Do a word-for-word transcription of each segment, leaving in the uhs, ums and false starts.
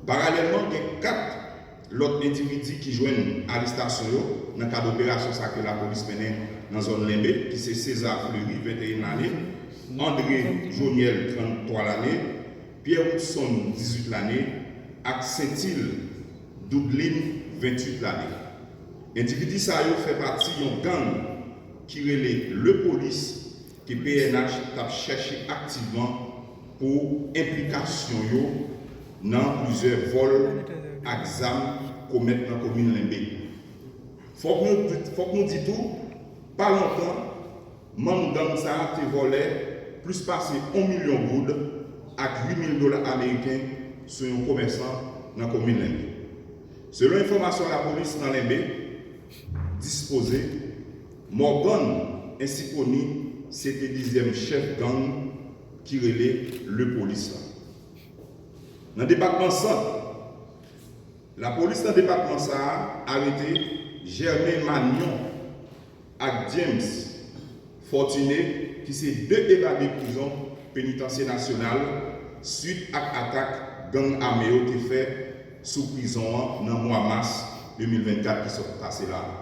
Paralèlman, gen kat lòt endividi ki jwenn arestasyon yo nan kad operasyon sa ke lapolis mennen nan zòn Lenbe, ki se César Fleury, venteyen lane, André Joniel, tranntwa lane, Pierre Woodson, dizuit lane, ak Saintil Doudlin, venntuit lane. Endividi sa yo fè pati yon gang ki rele Le Polis, ke P N H t ap chèche aktivman pou enplikasyon yo nan plizyè vòl ak zam komèt nan komin Lenbe. Fòk nou, fòk nou di tou, pa lontan, manm gang sa a te vòlè plis pase yon milyon goud ak uit mil dola ameriken sou yon komèsan nan komin Lenbe. Selon enfòmasyon lapolis nan Lenbe dispoze, Morgan Ensikoni se te dezyèm chèf gang ki rele Le Polis la. Nan depatman Sant, lapolis nan depatman sa a arete Germain Magnon ak James Fortuné, ki se de evade prizon Penitansye Nasyonal, swit ak atak gang ame yo te fè sou prizon an nan mwa mas de mil vennkat ki sot pase la a.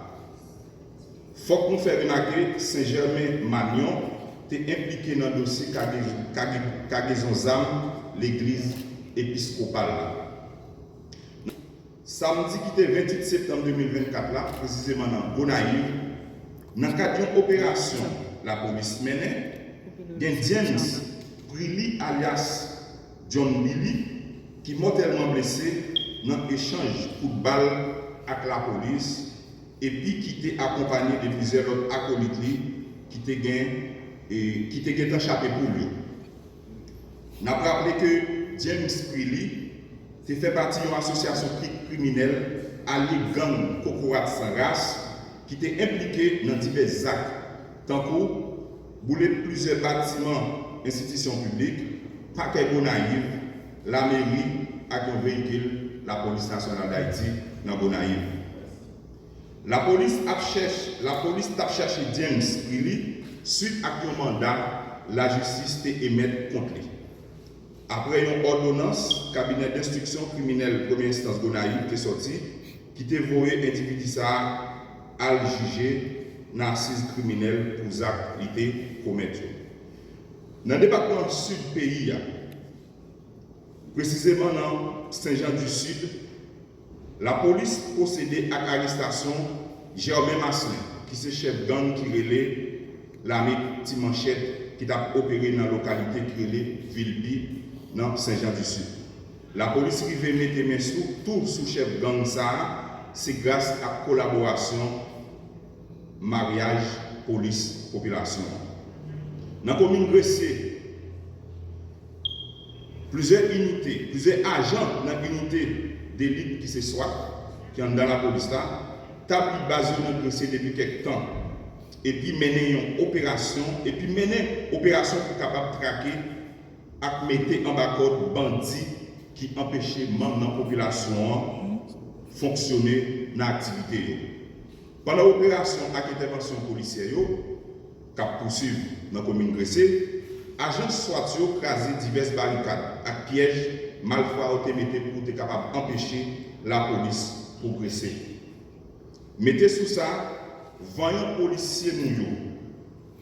Fòk nou fè remake, Sen Jèmen Magnon te enplike nan dosye kage-, kage-, kagezon zam legliz episkopal la. Samdi ki te venntuit septanm de mil vennkat la, presizeman nan Gonayiv, nan kad yon operasyon lapolis mennen, gen James Prilly alyas John Billy ki mòtèlman blese nan echanj kout bal ak lapolis epi ki te akonpanye de plizyè lòt akolit li ki te gen, e, ki te gentan chape poul yo. N ap raple ke James Prilly te fè pati yon asosyasyon kri-, kriminèl alye gang Kokorat San Ras ki te enplike nan divès zak, tankou boule plizyè batiman enstitisyon piblik, pakè Gonayiv, lameri ak yon veyikil Lapolis Nasyonal Dayiti nan Gonayiv. Lapolis ap chèch-, lapolis t ap chèche James Prilly swit ak yon manda lajistis te emèt kont li. Apre yon òdonans kabinè denstriksyon kriminèl premye enstans Gonayiv te sòti, ki te voye endividi sa a al jije nan asiz kriminèl pou zak li te komèt yo. Nan depatman Sid peyi a, presizeman nan Sen Jan di Sid, lapolis pwosede ak arestasyon Germain Marcelin, ki se chèf gang ki rele Lame Ti Manchèt, ki t ap opere nan lokalite ki rele Vilpi, nan Sen Jan di Sid. Lapolis rive mete men sou, tou sou chèf gang sa a, se gras ak kolaborasyon maryaj polis popilasyon an. Nan komin Gresye, plizyè inite, plizyè ajan nan inite delit ki se swat, ki anndan lapolis la, tabli baz yo nan Gresye depi kèk tan, epi mennen yon operasyon, epi mennen operasyon pou kapab trake ak mete anba kòd bandi ki anpeche manm nan popilasyon an fonksyone nan aktivite yo. Pandan operasyon ak entèvansyon polisyè yo, k ap pouswiv nan komin Gresye, ajan swat yo kraze divès barikad ak pyèj malfwa yo te mete pou te kapab anpeche lapolis pwogrese. Mete sou sa, vanyan polisye nou yo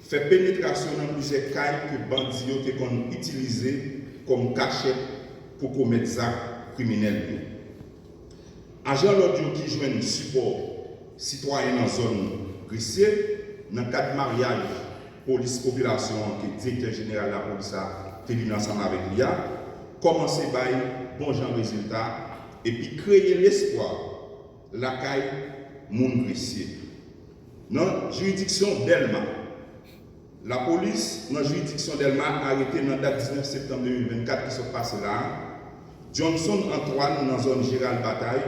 fè penetrasyon nan plizyè kay ke bandi yo te konn itilize kòm kachèt pou komèt zak kriminèl yo. Ajan lòd yo ki jwenn sipò sitwayen nan zòn Gresye, nan kad maryaj polis popilasyon an ke direktè jeneral lapolis la te vin ansanm avèk li a, kòmanse bay bon jan rezilta epi kreye lespwa lakay moun Gresye. Nan jiridiksyon Dèlma, lapolis nan jiridiksyon Dèlma arete nan dat diznèf septanm de mil vennkat ki sot pase la a, Johnson Antoine nan zòn Jeral Batay.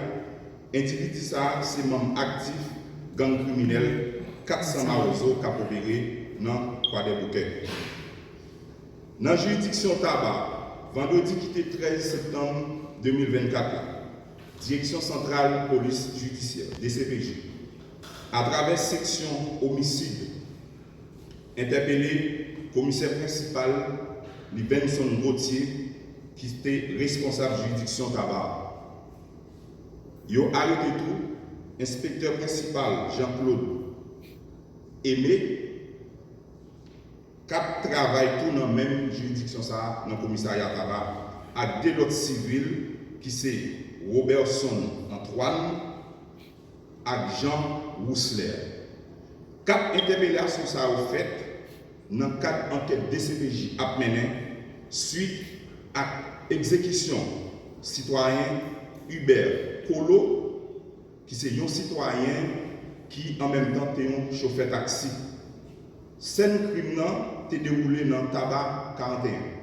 Endividi sa a se manm aktif gang kriminèl kat san Mawozo k ap opere nan Kwadèboukè. Nan jiridiksyon Taba, vandredi ki te trèz septanm de mil vennkat la, Direksyon Santral Polis Jidisyè, D C P J, atravè seksyon omisid, entèpele komisè prensipal Libenson Gauthier, ki te responsab jiridiksyon Taba a. Yo arete tou enspektè prensipal Jean Claude Aimé, k ap travay tou nan menm jiridiksyon sa a, nan komisarya Taba, ak de lòt sivil ki se Roberson Antoine ak Jean Rousler. Kat entèpelasyon sa yo fèt nan kad ankèt D C P J ap mennen swit ak egzekisyon sitwayen Hubert Colo, ki se yon sitwayen ki an menm tan te yon chofè taksi. Sèn krim nan te dewoule nan Taba karannteyen.